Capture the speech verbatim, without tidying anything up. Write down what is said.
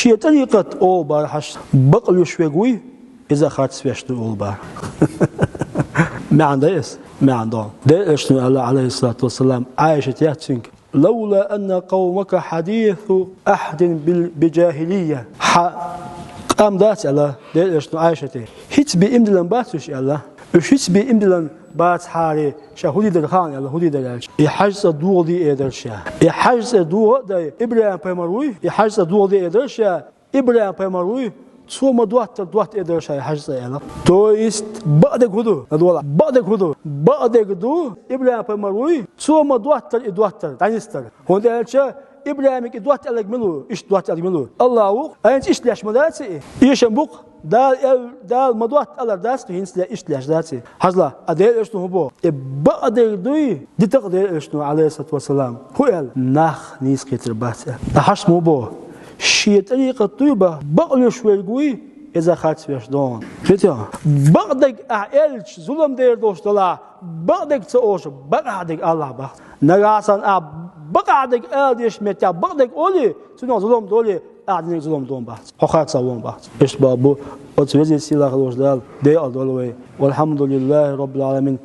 Шен тӀарикъат олу бара хьаша, бакълуьйш верг вуй, иза харцвеш ду олу бара. МаьӀна дай ас? МаьӀна до. Делан Элчано аьлла, Ӏалайхиссалату вассалам, Ӏайшате аьлла цуьнга: «Лавла анна къавмака хьадису ахьдин бил-, би жахилия». Хьан къам дац аьлла Делан Элчано Ӏайшате. ХӀинца бен иман диллина бац уьш аьлла. Уьш хӀинца бен иман диллина бацахьара, ша хӀун дийр дара хаьа аьлла, хӀун дийр дара аьлча. И хьажа цӀа догӀа дийр дара ша. И хьажа цӀа догӀа а дай, ИбрахӀим-пайхамар вуй, и хьажа цӀа догӀа дийр дара ша. ИбрахӀим-пайхамар вуй, цо ма доттара доттийр дара ша и хьажа цӀа аьлла. То есть, бакъдерг хӀун ду? ЛадогӀал, бакъдерг хӀун ду? Бакъдерг ду, ИбрахӀим-пайхамар вуй, цо ма доттара и доттар, дӀанисдар. ХӀунда аьлча ИбрахӀиме и дотта аьлларг мила ву, иштта дотта аьлларг мила ву? АллахӀ ву. ХӀинца иштта леш ма дац и. Эшам бу-кх, Дала аьл-, Дала ма дотта алар дац, хӀинца ле-, иштта леш дац и. Хьажал, а Делан Элчано хӀун боху? И бакъдерг дуй, дитакъ Делан Элчано, Ӏалайхиссалату вассалам. ХӀун аьлла? Нах нийса кхетар бац аьлла. Ткъа хьаша хӀун боху? Шен тӀарикъат дуй боху, бакълуьйш верг вуй, иза харцвеш ду. Хетий? Бакъдерг ахь аьлча, зулам дер долуш делахь, бакъдерг ца олуш, бакъахь дерг алахь боху. Нагахь санна ахь бакъахь дерг ала дезачу меттехь бакъдерг олий, цунах зулам долий, ахь динарг зулам ду боху. Хьо харцваьлла ву боху. Иштта боху бу оцу везачу сийлахь волчу Дала декъала дойла вай. Валхьамдулиллахи роббил Ӏаламин.